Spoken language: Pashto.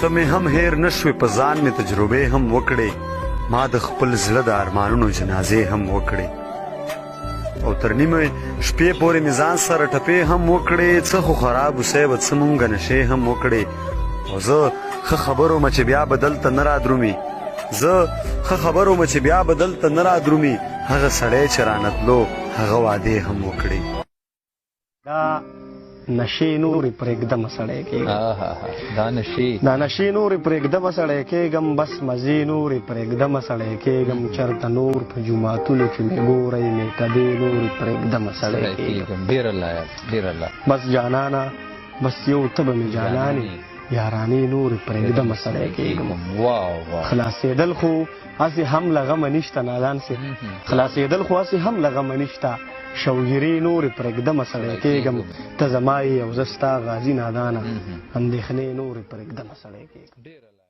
ته مې هم هېر نه شوې، په ځان مې تجربې هم وکړې، ما د خپل زړه د ارمانونو جنازې هم وکړې، او تر نیمې شپې پورې مې ځان سره ټپې هم وکړې. څه خو خراب صیب، څه مونږ نشې هم وکړې. او زه ښه خبر وم چې بیا به دلته نه رادرومي، زه ښه خبر وم چې بیا به دلته نه رادرومي، هغه سړی چې رانه تلو هغه وعدې هم وکړې. دا نشې نورې پرېږدمه سړی کېږم، دا نشې، دا نشې نورې پرېږدمه سړی کېږم، بس مزې نورې پرېږدمه سړی کېږم، چېرته نور په جوماتونو کې مې ګورئ مې کدې نورې پرېږدمه سړی کېږم. ډېر الله یار، ډېر الله. بس جانانه، بس یو ته به مې جانانې، یارانې نورې پرېږدمه سړی کېږم. واو واو. خلاصېدل خو هسې هم له غمه نشته نادان صاحب، خلاصېدل خو هسې هم له غمه نشته، شوګیرې نورې پرېږدمه سړی کېږم، ته زما یې او زه ستا غازي نادانه، اندېښنې نورې پرېږدمه سړی کېږم. ډېر الله.